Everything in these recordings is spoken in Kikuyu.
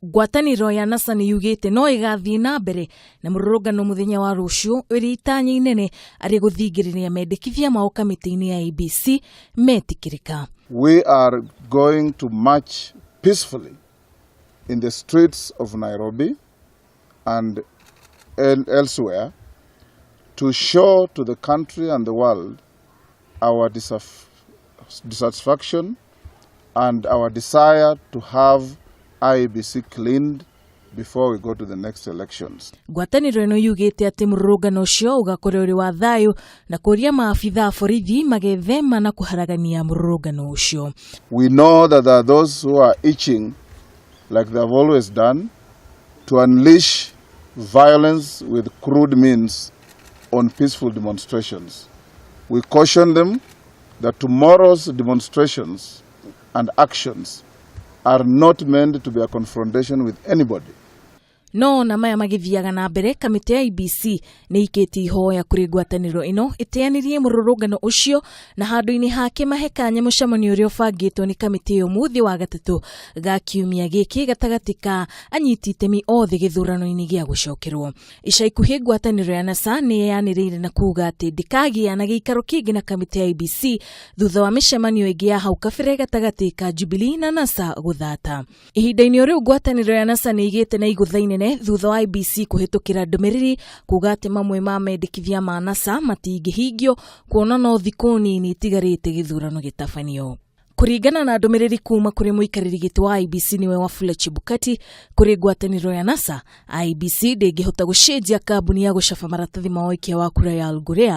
Ngwatanĩro ya NASA nĩ yugĩte no ĩgathiĩ na mbere na mũrũrũngano mũthenya wa rũciũ ĩrĩ itanya inene arĩ gũthingĩrĩria mendekithia mao kamĩtĩ-inĩ ya IEBC metĩkĩrĩka. We are going to march peacefully in the streets of Nairobi and elsewhere to show to the country and the world our dissatisfaction and our desire to have IEBC cleaned before we go to the next elections. Ngwatanĩro ĩno yugĩte atĩ mũrũrũngano ũcio ũgakorwo ũrĩ wa thayũ na kũria maabitha a borithi magethema na kũharagania mũrũrũngano ũcio. We know that there are those who are itching, like they have always done, to unleash violence with crude means on peaceful demonstrations. We caution them that tomorrow's demonstrations and actions are not meant to be a confrontation with anybody. No na maya magĩthiaga na mbere, kamĩtĩ ya IEBC nĩ ikĩtie ihoya kũrĩ ngwatanĩro ĩno ĩteanĩrie mũrũrũngano ũcio na handũ-inĩ hake mahe kanya mũcemanio ũrĩa ũbangĩtwo nĩ kamĩtĩ ĩyo mũthĩ wa gatatũ ga kiumia gĩkĩ gatagatĩ ka anyiti itemi othe gĩthurano-inĩ gĩa gũcokerwo. Ica ikuhĩ ngwatanĩro ya NASA nĩ yanĩrĩire na kuga atĩ ndĩkagĩa na gĩikaro kĩngĩ na kamĩtĩ ya IEBC thutha wa mĩcemanio ĩngĩ ya hau kabere gatagatĩ ka Jubilee na NASA gũthata. Ihinda-inĩ o rĩu, ngwatanĩro ya NASA nĩ ĩgĩte na igũtha inene thutha wa IEBC kũhĩtũkĩra ndũmĩrĩri kuga atĩ mamwe ma mendekithia ma NASA matingĩhingio kuona no thikũ nini itigarĩte gĩthurano gĩtabanio. Kũringana na ndũmĩrĩri kuma kũrĩ mũikarĩri gĩtĩ wa IEBC, nĩwe Wafula Chebukati, kũrĩ ngwatanĩro ya NASA, IEBC ndĩngĩhota gũcenjia kambuni ya gũcaba maratathi ma ũikia wa kura ya Al Gore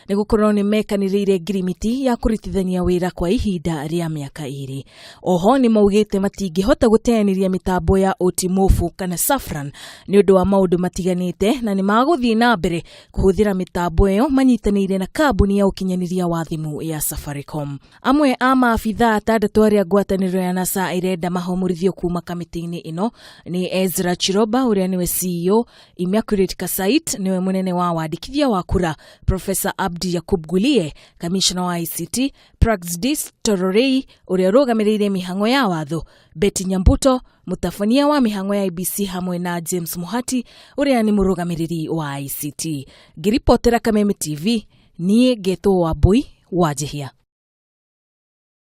nĩ gũkorwo nĩ mekanĩrĩire ngirimiti ya kũrutithania wĩra kwa ihinda rĩa mĩaka 2. Oho nĩ maugĩte matingĩhota gũteanĩria mĩtambo ya Otimofu kana Safran nĩ ũndũ wa maũndũ matiganĩte na nĩ magũthiĩ na mbere kũhũthĩra mĩtambo ĩyo manyitanĩire na kambuni ya ũkinyanĩria wa thimũ ya Safaricom. Amwe a maabitha atandatũ arĩa ngwatanĩro ya NASA ĩrenda mahomorithio kuma kamĩtĩ-inĩ ĩno nĩ Ezra Chiroba ũrĩa nĩwe CEO, Immaculate Kasait nĩwe mũnene wa wandĩkithia wa kura, Professor Abdi Yakub Gulie, kamishna wa ICT, Praxedis Tororei ũrĩa ũrũgamĩrĩire mĩhang'o ya watho, Betty Nyambuto, mũtabania wa mĩhang'o ya IEBC, hamwe na James Muhati ũrĩa nĩ mũrũgamĩrĩri wa ICT. Ngĩribotera Kameme TV, niĩ ngetwo Wambui wa Njihia.